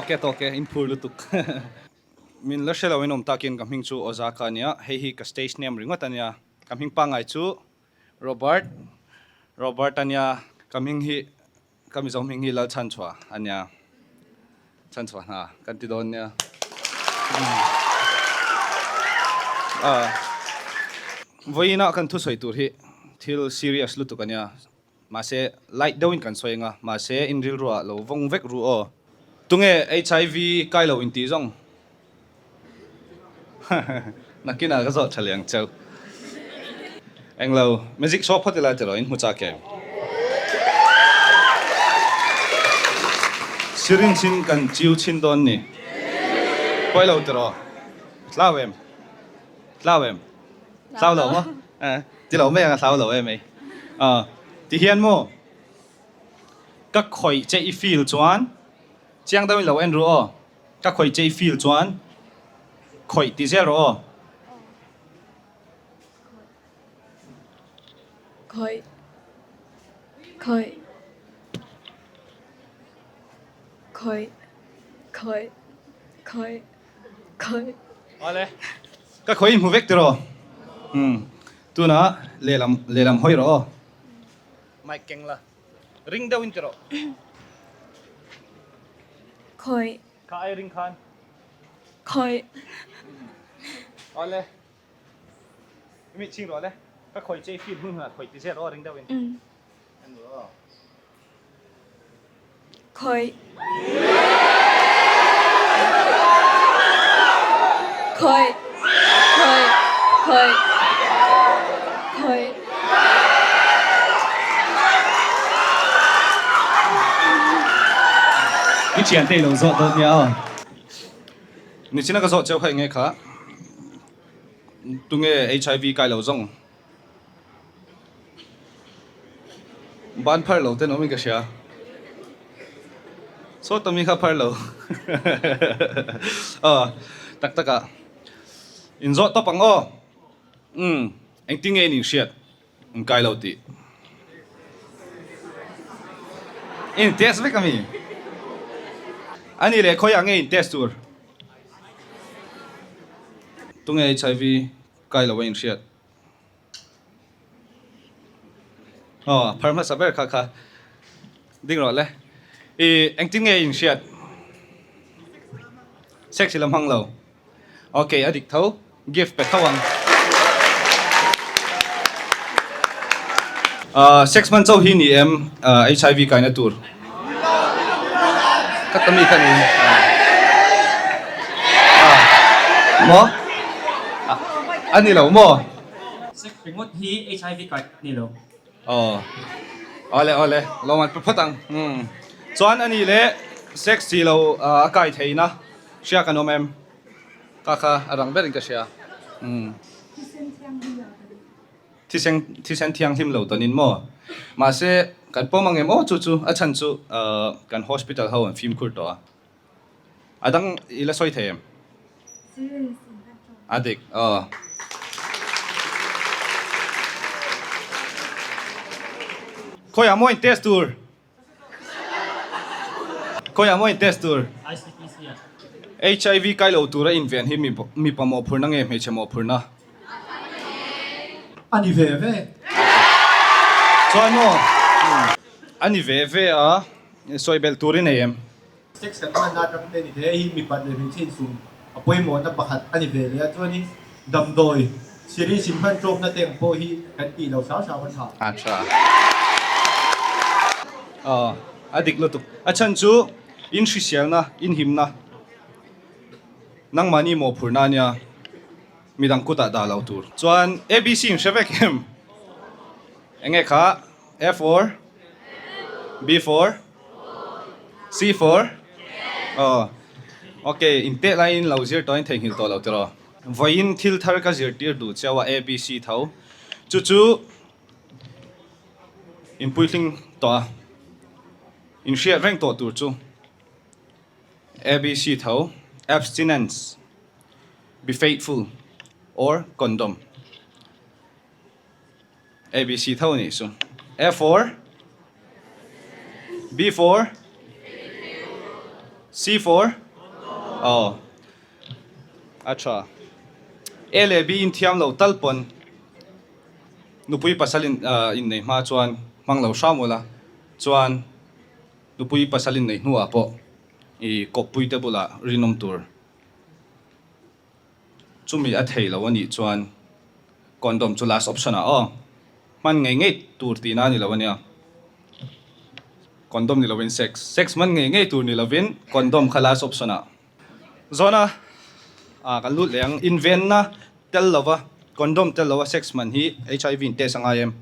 Tawk e tawk e in phur lutuk. Min la hre lo in awm takin ka hming chu Ozaka a nia, hei hi ka stage name ringawt a nia. Ka hming pangngai chu Robert, Robert a nia. Ka hming hi ka Mizo hming hi Lalchhanchhuah a nia. Chhanchhuah hna kan ti dawn nia. Vawiinah kan thusawi tur hi thil serious lutuk a nia. Mahse, light deuhin kan sawi anga, mahse in rilruah lo vawng vek ru aw. Tunge HIV kai lo intih zawng? Nakinah ka zawh tha leh ang cheu. Englo, magic show phawt ila tiraw in hmu chak em? Syringe in kan chiu chhin dawn ni. Pawi lo tiraw? Tlau em? Tlau em? Hlau lo maw? Ti lo mai ang a hlau lo em ei. Ti hian maw ka khawih che i feel chuan chiang deuhin lo en ru aw. Ka khawih che i feel chuan khawih ti zel rawh aw. Khawih khawih khawih khawih khawih khawih. Awle. Ka khawi hmu vek tiraw? Umm tunah lehlam lehlam hawi rawh aw. Mic keng la. Ring deuh in ti rawh. Khawi. Kha ai ring khan. Khawi. Awle. I mit ching rawh le. Ka khawi che i feel hun hunah khawi ti zel aw ring deuh in. En rawh aw. Khawi. Khawi. Khawi. Khawi. Khawi. I thian te i lo zawh dawt nia aw. Nichina ka zawh cheu kha enge kha? Tunge HIV kai lo zawng? Ban phar lo ten awm in ka hria. Saw tami kha phar lo. Aw tak tak ah in zawh tawp ang aw. Umm engtin nge in inhriat in kai lo tih. In test vek ami? Ani leh khawiah nge in test tur? Tunge HIV Kai lo a inhriat. Aw, phar hmasa ber kha kha ding rawh le. I engtin nge inhriat? Sex i la hmang lo. Okay, a dik tho. Gift pe tho ang. Uh, sex man chauh hi ni em uh, HIV kaina tur? Ka tami kha ni. Maw? A ni lo maw? Sex ringawt hi HIV kai a ni lo. Aw. Awle awle, lo ngat phawt ang. Umm. Chuan a ni leh sex chi lo a kai theihna hria kan awm em? Ka kha a rang berin ka hria. Umm. Thisen thisen thianghlim lo tanin maw? Mahse, kan pawm ang em aw chu chu a chhan chu kan hospital ho an fimkhur tawh a. A dang i la sawi thei em? A dik aw. Khawiah maw in test tur? Khawiah maw in test tur? HIV kai lo tura inven hi mipa mawhphurna nge hmeichhe mawhphurna? A ni ve ve. Chuan maw? A ni ve ve a, sawi belh tur i nei em? Sex kan hmanna atang te ni thei a, hei mipat leh hmeichhe insum a pawimawhna pakhat a ni ve leh a, chuanin damdawi syringe in hman tlawmna te ang pawh hi kan tih lo hram hram a tha. A tha. Aw, a dik lutuk. A chhan chu in hriselna, in himna, nangmahni mawhphurhna a nia, midang kutah dah lo tur. Chuan ABC in hre vek em? Enge kha? A for? B for? C for? Aw ok in teh laiin lo zir tawhin theihnghilh tawh lo tiraw. Vawiin thil thar ka zirtir duh cheu a ABC tho chu chu in puitling tawh a in hriat reng tawh tur chu ABC tho abstinence be faithful or condom. ABC tho anih chu. A for B for. C for Aw a tha. A leh B in thiam lo tal pawn nupui pasal in innei hma chuan hmang lo hram ula chuan nupui pasal innei hnuah pawh i kawppui te bulah rinawm tur chumi a thei lo a nih chuan condom chu last option ah aw hman ngei ngei tur tihna a ni lo a nia. Condom ni lovin sex. Sex hman ngei ngei tur ni lovin condom kha last option ah. Zawna ah kan lut leh ang. Invenna tel lova condom tel lova sex hman hi HIV in test a ngai em?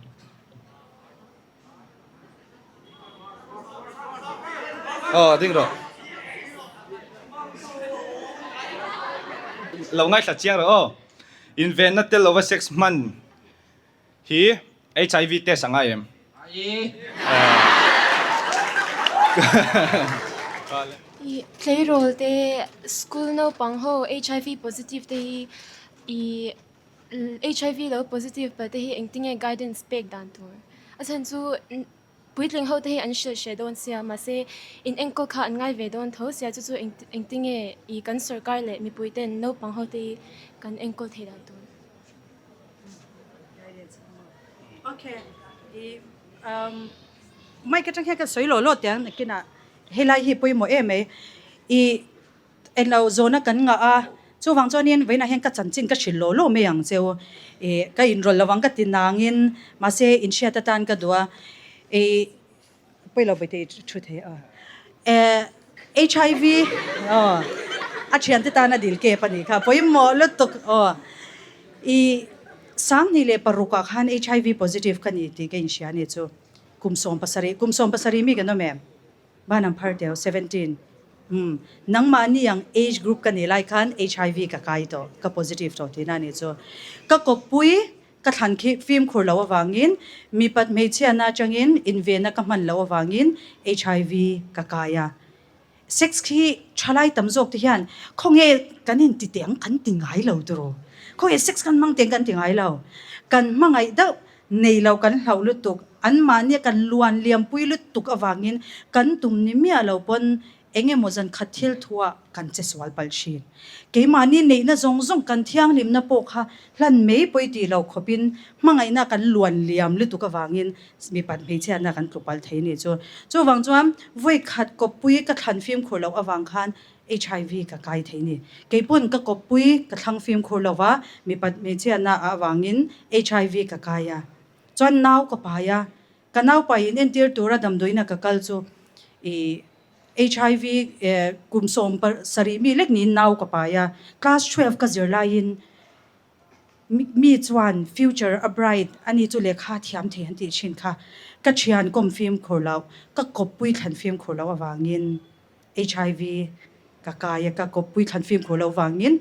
Aw ding rawh. Lo ngaithla chiang rawh aw. Invenna tel lova sex hman Hi HIV test a ngai em? I tleirawl te school naupang ho HIV positive te hi i HIV lo positive pal te hi engtinge guidance pek dan tur? A chhan chu puitling ho te hi an hrilh hreh dawn sia mahse in enkawl kha an ngai ve dawn tho sia chu chu engtinge i kan sorkar leh mipui ten naupang ho te hi kan enkawl thei dan tur? Okay. I um mic atang hian ka sawi lawh lawh teh ang nakinah helai hi pawimawh em mai. I englo zawhna kan ngah a, chuvang chuanin vawiinah hian ka chanchin ka hrilh lawh lawh mai ang cheu. I ka inrawlh lo ang ka ti nangin mahse inhriat atan ka duh a. I Pawilo bai te i thu thei a. Eh HIV aw a thiante tan a dil kep a nih kha pawimawh lutuk aw. I Sanghnih leh paruk ah khan HIV positive ka ni tih ka inhria a ni chu. Kum 70 kum 70 mi kan awm em? Ban ang phar teu 17 umm nangmahni ang age group ka nih lai khan HIV ka kai tawh ka positive tawh tihna a ni chu. Ka kawppui Ka thlan khi fimkhur lo avangin, mipat hmeichhiatna atangin invenna ka hman loh avangin HIV ka kai a. Sex khi thalai tam zawk te hian khawnge kan inti teh ang kan ti ngai lo tiraw? Khawnge sex kan hmang teh ang kan ti ngai lo. Kan hmangaih deuh nei lo kan hlauh lutuk, anmahnia kan luan liampui lutuk avangin kan tum ni miah lo pawn Eng emaw zan khat thil thuah kan che sual palh thin. Keimahni neihna zawng zawng kan thianghlimna pawh kha hlan mai pawi tih lo khawpin hmangaihna kan luan liam lutuk avangin mipat hmeichhiatna kan tlu palh thei ni chu. Chuvang chuan vawi khat kawppui ka thlan fimkhur loh avang khan HIV ka kai thei ni. Keipawn ka kawppui ka thlang fimkhur lova mipat hmeichhiatna avangin HIV ka kai a. Chuan nau ka pai a, Ka naupai in entir tura damdawiina ka kal chu i HIV kum 70 mi lek niin nau ka pai a, class 12 ka zir laiin mi chuan future a bright a ni chu lehkha thiam thei an tih thin kha ka thian kawm fimkhur loh, ka kawppui thlan fimkhur loh avangin HIV ka kai a, ka kawppui thlan fimkhur loh avangin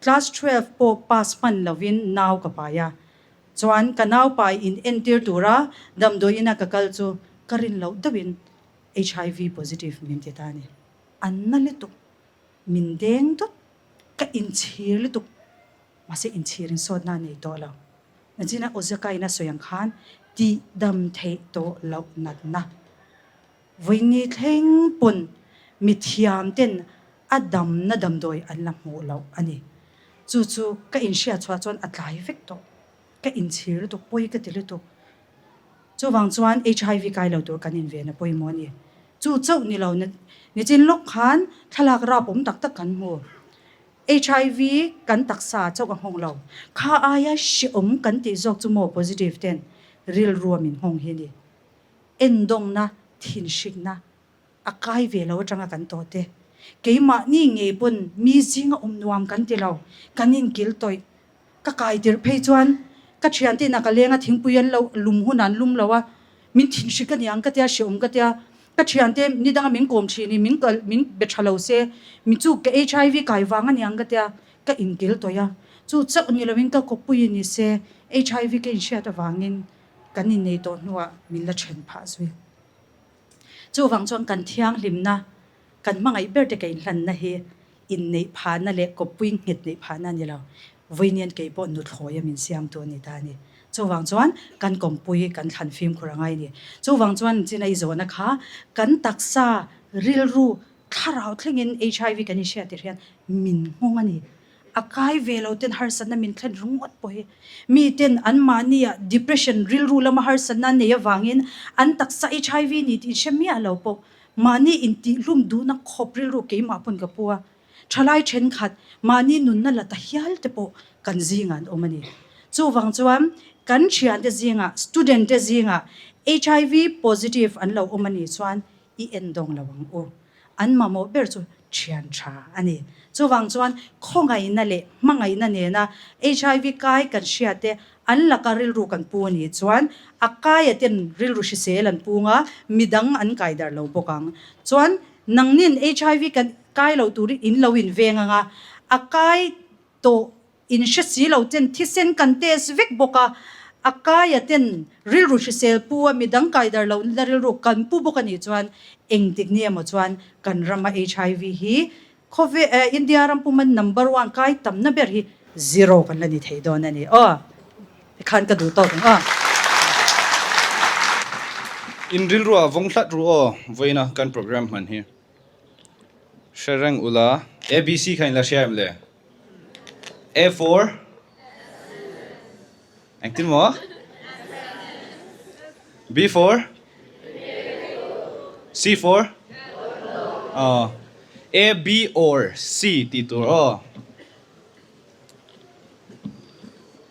class 12 pawh pass hman lovin nau ka pai a. Chuan ka naupai in entir tura damdawi ina ka kal chu ka rin loh deuhin HIV positive min ti ta a ni. An na lutuk, min deng dawt, ka inchhir lutuk, mahse inchhir in sawtna a nei tawh lo. Nachina Ozaka in a sawi ang khan tih dam theih tawh loh natna. Vawiini thleng pawn mithiam ten a damna damdawi an la hmuh loh a ni. Chu chu ka inhriat chhuah chuan a tlai vek tawh. Ka inchhir lutuk, pawi ka ti lutuk. Chuvang chuan HIV kai lo tur kan inven a pawimawh a ni. Chu chauh ni lo, nichin lawk khan thlalak rap awm tak tak kan hmu. HIV kan taksa chauh a nghawng lo. Kha aia hrehawm kan tih zawk chu maw positive ten rilrua min nghawng hi a ni. Endawngna, thinhrikna a kai ve lo atanga kan tawh te. Keimahni ngei pawn mi zinga awm nuam kan ti lo, kan inkil tawih. Ka kai tirh phei chuan ka thiante inah ka leng a, thingpui an lo lum hunah an lum lo a, min thinhrik a niang ka tia, hrehawm ka tia. Ka thiante ni danga min kawm thin i min kal min be tha lo se, mi chu ka HIV kai vang a niang ka tia, ka inkil tawih a. Chu chauh ni loin ka kawppui ni se, HIV ka inhriat avangin kan innei tawh hnuah min la then phah zui. Chuvang chuan kan thianghlimna, kan hmangaih ber te ka inhlanna hi inneih phahna leh kawppui nghet neih phahna a ni lo. Vawiinian kei pawh nuthlawi a min siamtu a ni ta a ni. Chuvang chuan kan kawmpui kan thlan fimkhur a ngai a ni. Chuvang chuan China i zawhna kha kan taksa rilru. Thlarau thlengin HIV kan inhriat tir hian min nghawng a ni. A kai ve lo ten harsatna min thlen ringawt pawh hi mi ten anmahnia depression rilru lama harsatna an nei avangin an taksa HIV ni tih inhre miah lo pawh mahni intihhlum duhna khawp rilru keimah pawn ka pu a. Thalai thenkhat mahni nunna la ta hial te pawh kan zingah an awm a ni. Chuvang chuan kan thiante zingah, student te zingah HIV positive an lo awm a nih chuan i en dawng lo ang u. An mamawh ber chu thian tha a ni. Chuvang chuan khawngaihna leh hmangaihna nena HIV kai kan hriat te an laka rilru kan pu a nih chuan a kaia ten rilru hrisel an pung a, midang an kai darh lo bawk ang. Chuan nangnin HIV kan kai lo turin in lo inveng ang a, a kai tawh In hre si lo ten thisen kan test vek bawk a, a kaia ten rilru hrisel pu a midang kaidar lo na rilru kan pu bawk a nih chuan engtik ni emaw chuan kan rama HIV hi khawve India ram puma number one kai tamna ber hi zero kan la ni thei dawn a ni aw. Tikhan ka duh tawk ang aw. In rilru ah vawng hlat ru aw vawiina kan program hman hi hre reng ula. ABC kha in la hria em le? A for Engtin maw? B for C for Aw A B or C tih tur aw.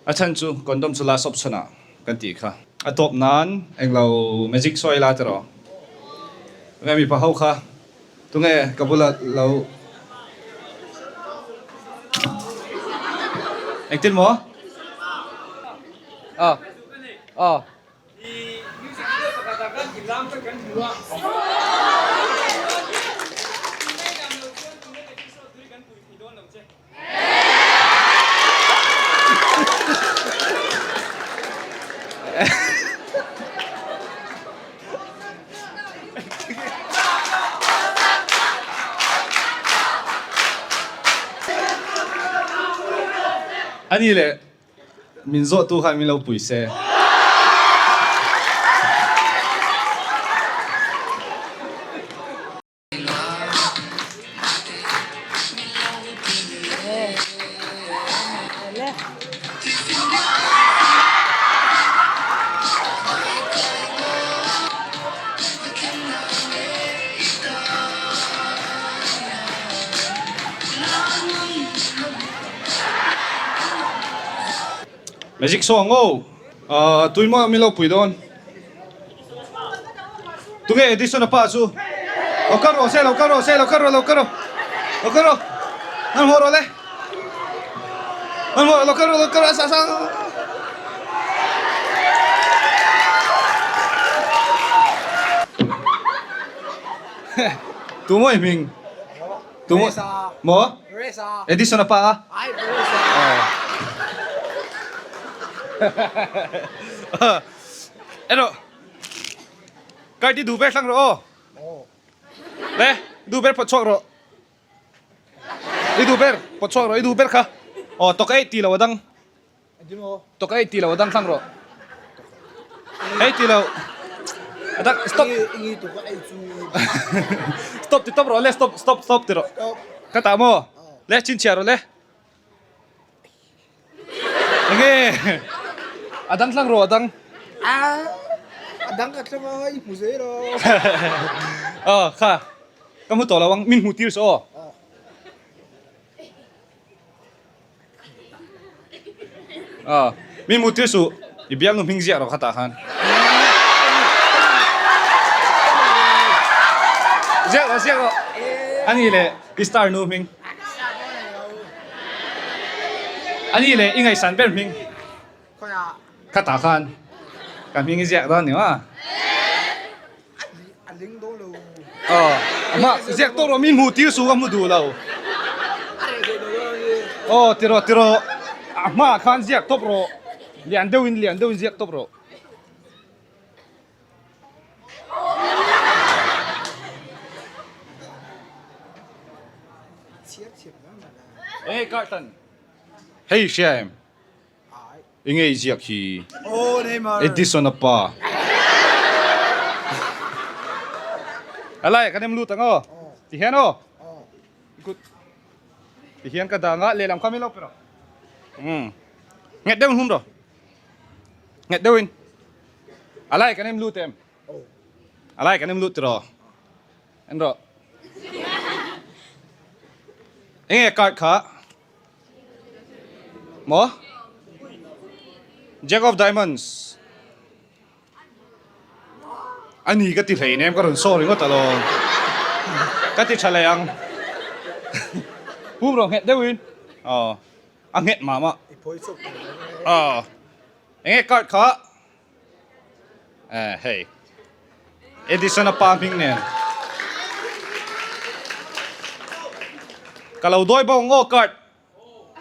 A chhan chu condom chu last option ah kan tih kha. A tawp nan englo magic sawi la tiraw? Tunge mipa ho kha? Tunge ka bula lo Engtin maw? Aw aw. I music video pakhat ah khan i lam kha kan hmu a. Tunge lam lo chuan tuna episode tui kan pui thei dawn lo che. Ani leh Min zawhtu khan min lo pui se. Magic show ang aw. Tui maw min lo pui dawn. Tunge Edison a pa chu? Lo kal rawh se, lo kal rawh se, lo kal rawh, lo kal rawh. Lo kal rawh. Nan haw rawh le. Nan haw rawh, lo kal rawh, lo kal rawh. Sa sa. Tu maw i hming? Tu maw? Maw? Edison a pa a? Erawh Kai ti duh ber thlang rawh aw. Le duh ber pawt chhuak rawh. I duh ber pawt chhuak rawh i duh ber kha. Aw tawk eih ti lo a dang. Tawk eih ti lo a dang thlang rawh. Eih ti lo a dang stop. Stop ti tawp rawh le stop stop stop ti rawh. Ka tah maw? Le chhinchhiah rawh le. Enge a dang thlang rawh a dang. A dang ka thlang a i hmu zel a. Aw kha ka hmu tawh lo ang min hmu tir saw aw. Aw min hmu tir suh i bialnu hming ziah rawh khatah khan. Ziah rawh ziah rawh ani leh i star nu hming. Ani leh i ngaihsan ber hming. Khatah khan ka hming i ziak dawn ni maw? Aw, amah ziak tawh rawh mi hmuh tir suh ka hmu duh lo. Aw, ti rawh ti rawh. A hmaah khan ziak tawp rawh. Lian deuhin lian deuhin ziak tawp rawh. Hey Carlton. Hei hria em? I ngei ziak hi. Edison a pa. Alai kan em lut ang aw. Ti hian aw. Good. Ti hian ka dang a, lehlam kha min lo pe rawh. Umm. Nghet deuhin hum rawh. Nghet deuhin. A lai kan em lut em? A lai kan em lut tiraw? En rawh. Enge card kha? Maw? Jack of Diamonds. A ni ka ti hlei nem ka rawn saw ringawt alawm. Ka ti tha leh ang. Hum rawh nghet deuhin. Aw. A nghet mah mah. Aw. Enge card kha? Eh hei. Edison a pa hming nen. Ka lo dawi bawk ang aw card.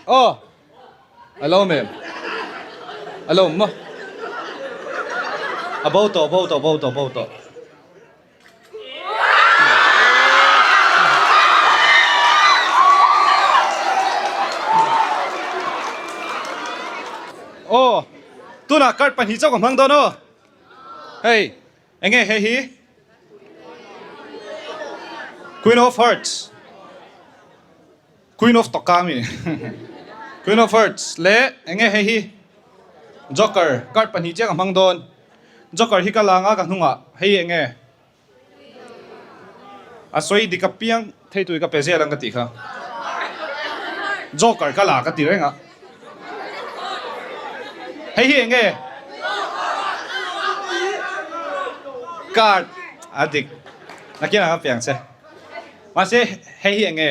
Aw. A lo mem. A lo maw. A bo tawh bo tawh bo tawh bo tawh. Aw, tunah card pahnih chauh ka hmang dawn aw. Hei, enge hei hi? Queen of Hearts. Queen of Tokami. Queen of Hearts leh enge hei hi? Joker card pahnih chiah ka hmang dawn. Joker hi ka lang a ka hnungah hei enge? A sawi dik apiang thei tui ka pe zel ang ka tih kha. Joker ka la ka ti reng a. Hei hi enge? Card a dik. Nakin ah ka piang che. Mahse hei hi enge?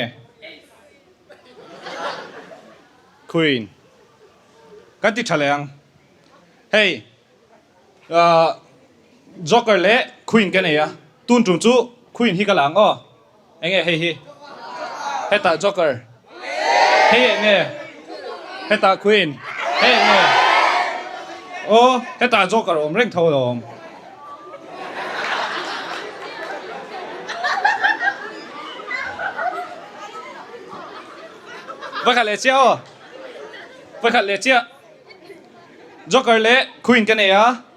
Queen. Kan ti tha leh ang. Hei Joker leh Queen ka nei a, tun tum chu Queen hi ka la ang aw. Enge hei hi? Hetah Joker. Hei enge? Hetah Queen. Hei enge? Aw, hetah Joker awm reng tho alawm. Pakhat leh chiah aw. Pakhat leh chiah. Joker leh Queen ka nei a.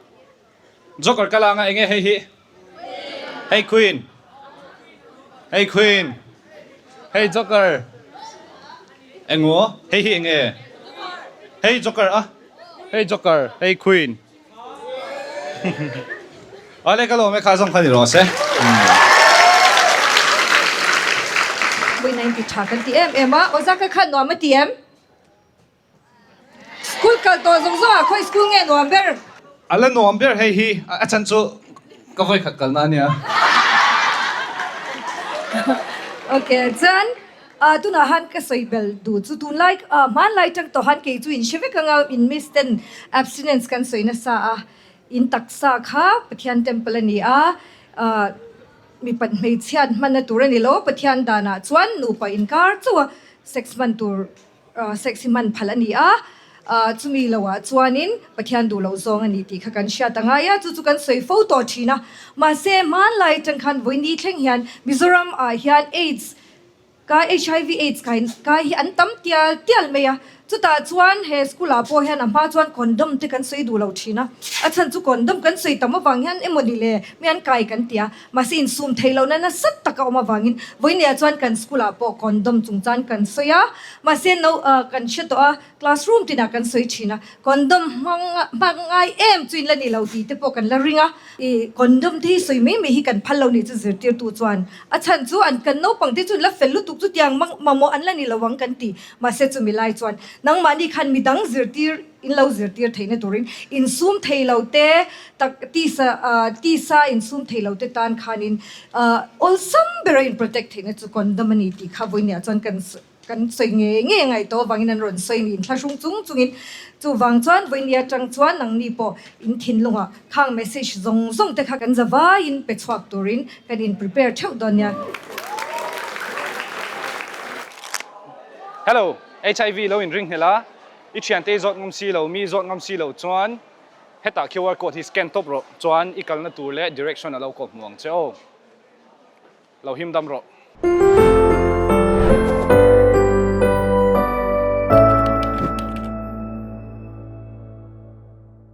Joker ka la anga enge hei hi? Hei Queen. Hei Queen. Hei Joker. Engaw? Hei hi enge? Hei Joker a. Hei Joker. Hei Queen. Awle ka lawm e kha zawng kha ni rawh se. Vawi 90 tha kan ti em em a, Ozaka khan nuam a ti em? School kal tawh zawng zawng ah khawi school nge nuam ber? A la nuam ber hei hi a chan chu ka vawi khat kalna ania. Ok chuan tunah han ka sawi bel duh chu tunlai hmanlai tang tawh han kei chu in hre vek anga in miss ten abstinence kan sawi nasa a in taksa kha Pathian temple a ni a mipat hmeichhiat hmanna tur a ni lo Pathian danah chuan nupa inkar chauh a sex hman tur Sex hi hman phal a ni a, chumi loah chuanin Pathian duh loh zawng a ni tih kha kan hriat a ngai a, chu chu kan sawi fo tawh thin a. Mahse, hmanlai atang khan vawiin thleng hian Mizoram ah hian AIDS kai, HIV AIDS kai kai hi an tam tial tial mai a. Chutah chuan he school ah pawh hian a hma chuan condom te kan sawi duh lo thin a, a chhan chu condom kan sawi tam avang hian emaw ni le mi an kai kan ti a. Mahse insum theih lohna nasa tak a awm avangin vawinia chuan kan school ah pawh condom chungchang kan sawi a, mahse no kan hre tawh a, classroom tinah kan sawi thin a, condom hmang hmang ngai em chu in la ni lo tih te pawh kan la ring a, i condom te hi sawi mai mai hi kan phal lo nih chu zirtirtu chuan a chhan chu an kan naupang te chu in la fel lutuk chu tiang mamawh an la ni lo ang kan ti, mahse chumi lai chuan nangmahni khan midang zirtir In lo zirtir theihna turin insum thei lo te tak tisa tisa insum thei lo te tan khanin awlsam bera in protect theihna chu condom a ni tih kha vawinia chuan kan kan sawi ngei ngei a ngaih tawh avangin an rawn sawi ni inthlahrung chung chungin chuvang chuan vawinia atang chuan nangni pawh in thinlungah khang message zawng zawng te kha kan za vaiin pe chhuak turin kan in prepare theuh dawn nia. Hello, HIV lo in ring hnel a. I thiante i zawt ngam si lo, mi i zawt ngam si lo chuan hetah QR code hi scan tawp rawh, chuan i kalna tur leh direction a lo kawp hmu ang che aw. Lo him dam rawh.